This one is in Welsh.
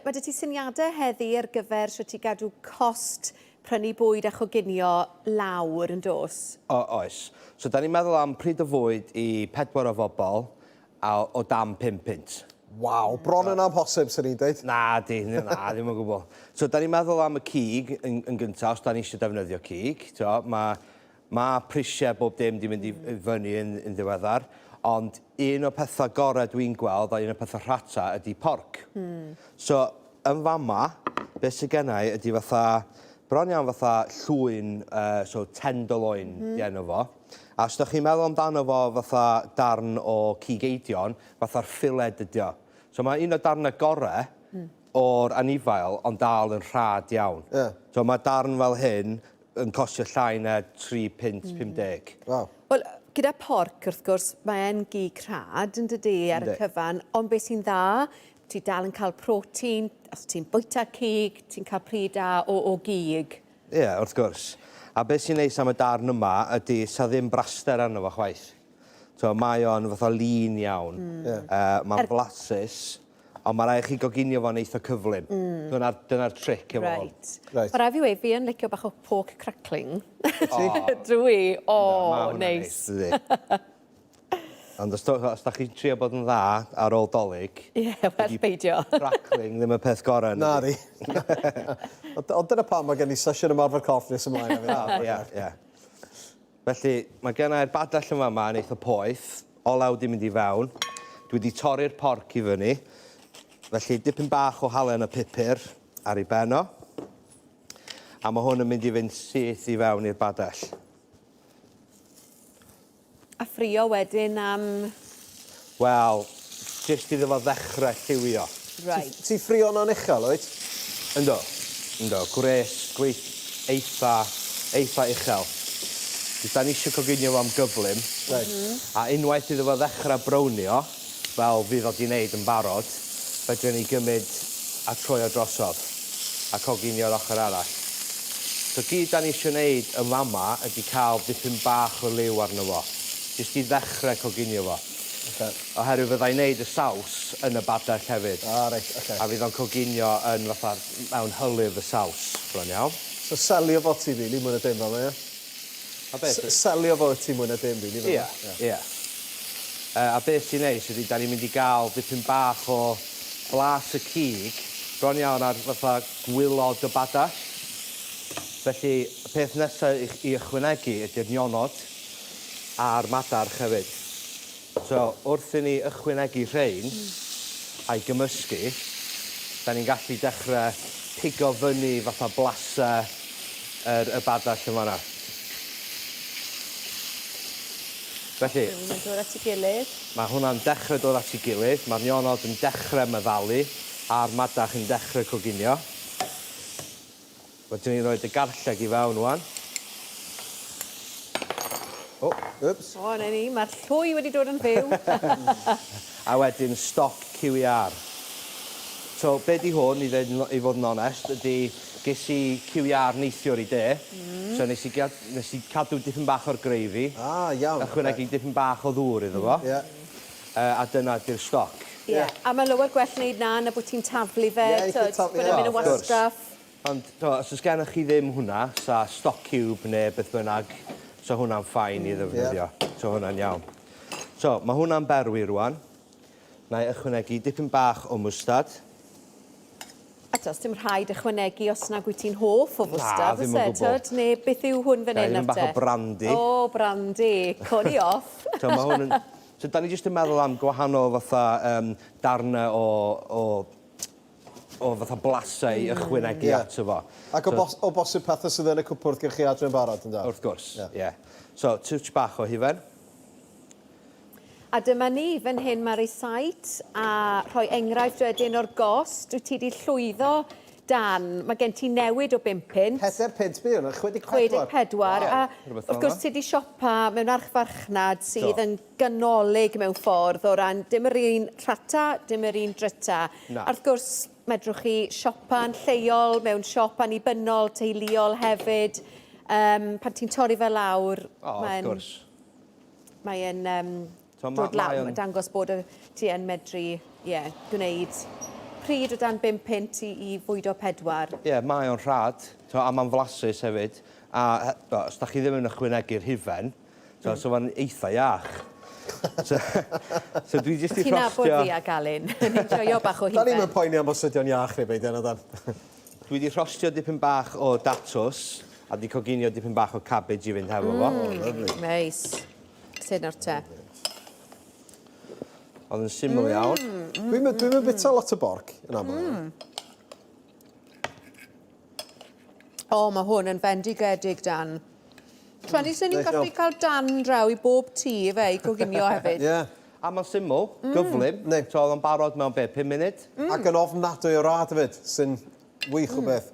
ma' 'da ti syniadau heddi ar gyfer shwt i gadw cost prynu bwyd a choginio lawr, yn does? O, oes. So, da ni'n meddwl am pryd o fwyd i pedwar o fobl a o dan 5 punt. Waw, bron yn amhosib, swn i'n deud. Na di, na, ddim o gwbl. So, da ni'n meddwl am y cig yn, yn gyntaf, os da ni eisiau defnyddio cig. Mae ma prisiau bob dim di mynd i fyny yn, yn ddiweddar, ond un o'r pethau gorau dwi'n gweld a un o'r pethau rhata ydy porc. So, yn fama, beth sydd gennau ydy fatha, bron iawn fatha llwyn, uh, so tenderloin mm. di enw fo. A os ydych chi'n meddwl amdano fo fatha darn o cig eidion, fatha'r ffiled ydi o. So mae un o darnau gorau mm. o'r anifail, ond dal yn rhad iawn. Yeah. So mae darn fel hyn yn costio llai na 3 punt 50. Wow. Wel, gyda porc, wrth gwrs, mae e'n gig rhad, yn dydy, ar y cyfan, ond beth sy'n dda, ti dal yn cael protein, os ti'n bwyta cig, ti'n cael pryd da o, o gig. Ie, yeah, wrth gwrs. A beth sy'n neis am y darn yma ydy sa ddim braster arno fo chwaith. So, mae o'n fatha lean iawn. Mm. Yeah. Uh, mae'n er... flasus, ond mae rhaid chi goginio fo'n eitha cyflym. Mm. Dyna'r dyna tric efo right. hwn. Right. Mae rhaid fi weud, fi yn licio bach o pork crackling. Ti? Dwi. O, oh, neis. Neis. Ond os, os da chi'n trio bod yn dda ar ôl dolyg... Ie, yeah, well beidio. Crackling ddim y peth gorau. Na di. Ond dyna pam mae gen i sesiwn ymarfer corff nes ymlaen. Ie, ie. Felly, mae gen i'r badell yn fama yn eitha poeth. Olew di mynd i fewn. Dwi wedi torri'r porc i fyny. Felly, dipyn bach o halen a pupur ar ei ben o. A mae hwn yn mynd i fynd syth i fewn i'r badell. A ffrio wedyn am... Wel, jyst iddo fo ddechrau lliwio. Reit. Ti'n ffrio hwnna'n uchel, wyt? Yndw, yndw. Gwres, gwres eitha, eitha uchel. Jyst 'dan ni isio coginio fo am gyflym. Reit. A unwaith iddo fo ddechrau brownio, fel fydd o 'di neud yn barod, fedrwn ni gymyd a troi o drosodd a coginio'r ochr arall. So gyd 'dan ni isio neud yn fama ydi cael dipyn bach o liw arno fo, jyst i ddechre coginio fo. Ocê. Oherwydd fydda i'n neud y saws yn y badell hefyd. Ah reit, ocê. A fydd o'n coginio yn fatha mewn hylif y saws, bron iawn. So selio fo ti rili mwy na dim fama ie? A beth? Selio fo wyt ti mwy na dim rili Ia, ia. Yy a beth sy'n neis ydi 'dan ni'n mynd i ga'l dipyn bach o blas y cig bron iawn ar fatha gwilod y badell. Felly y peth nesa i i ychwanegu ydi'r nionod a'r madarch hefyd. So wrth i ni ychwanegu rhein a'i gymysgu, 'dan ni'n gallu dechre pigo fyny fatha blase yr y badell yn fan 'na. Felly... Mae'n dod at ei gilydd. Mae hwnna'n dechrau dod at ei gilydd. Mae'r nionod yn dechrau meddalu a'r madach yn dechrau coginio. Wedyn ni'n rhoi y garlleg i fewn wan. O, wps. O, 'na ni, mae'r llwy wedi dod yn fyw. A wedyn stoc cyw iâr. So, be 'di hwn, i ddeud yn, i fod yn onest, ydi ges i cyw iâr neithiwr i de. Mm. So nes i gad- nes i cadw dipyn bach o'r gravy. Ah, iawn. Ychwanegu dipyn bach o ddŵr iddo fo. Ie. Yy, a dyna 'di'r stoc. Ie. A ma' lower gwell neud 'na na bod ti'n taflu fe, Ie, t'od, bod e'n mynd yn wastraff. Ond, t'o', os o's gennych chi ddim hwnna, sa stock cube ne' beth bynnag, sa hwnna'n fine i ddefnyddio. Sa hwnna'n iawn. So, ma' hwnna'n berwi rŵan. Na i ychwanegu dipyn bach o mwstad. Eto, sdim rhaid ychwanegu os nag wyt ti'n hoff o fwstad, Na, ddim o oes e, gwbl. t'od? Ne' beth yw hwn fan Ga i 'yn dipyn nawr bach te? o brandy. O, brandy. Co ni off. So ma' hwn yn... So 'dan ni jyst yn meddwl am gwahanol fatha yym darne o o o fatha blasau i ychwanegu ato fo. Ac o bos- o bosib pethe sydd yn y cwpwrdd gen chi adre yn barod, ynde? Wrth gwrs, ie. So, twtsh bach o hufen. A dyma ni, fan hyn mae rysáit a rhoi enghraifft wedyn o'r gost. Wyt ti 'di llwyddo, Dan. Mae gen ti newid o bum punt. Pedair punt, be' yw hwnna? 64? 64. A wrth gwrs ti 'di siopa mewn archfarchnad sydd yn ganolig mewn ffordd o ran dim yr un rhata, dim yr un dryta. Na. A wrth gwrs medrwch chi siopa'n lleol mewn siop annibynnol, teuluol hefyd. Yym pan ti'n torri fe lawr, O, wrth gwrs. Mae e'n yym dod lawr, mae'n dangos bod y, ti yn medru, ie, gwneud pryd o dan 5 punt i, i fwydo pedwar. Ie, yeah, mae o'n rhad, to, a mae'n flasus hefyd. A he- os da chi ddim yn ychwanegu'r hufen, to, so mae'n eitha iach. So, so dwi jyst i Ti'n nabod rhostio... fi a Galyn. Ni'n joio bach o Da ni'n hufen. poeni am os ydi o'n iach neu beidio, na dan. Dwi wedi rhostio dipyn bach o datws a di coginio dipyn bach o cabbage i fynd hefo fo. Lovely. Neis. Sut nawr te? Oedd yn syml iawn. Dwi'n mm. dwi bita lot o borc yn aml. O, mae hwn yn fendigedig, Dan. Trueni sy'n ni'n Neis gallu iawn. cael Dan draw i bob tŷ fe i coginio hefyd. Ie. A mae'n syml, gyflym. Yndi. So oedd o'n barod mewn be, 5 munud? Ac yn ofnadwy o rad hefyd, sy'n wych o beth.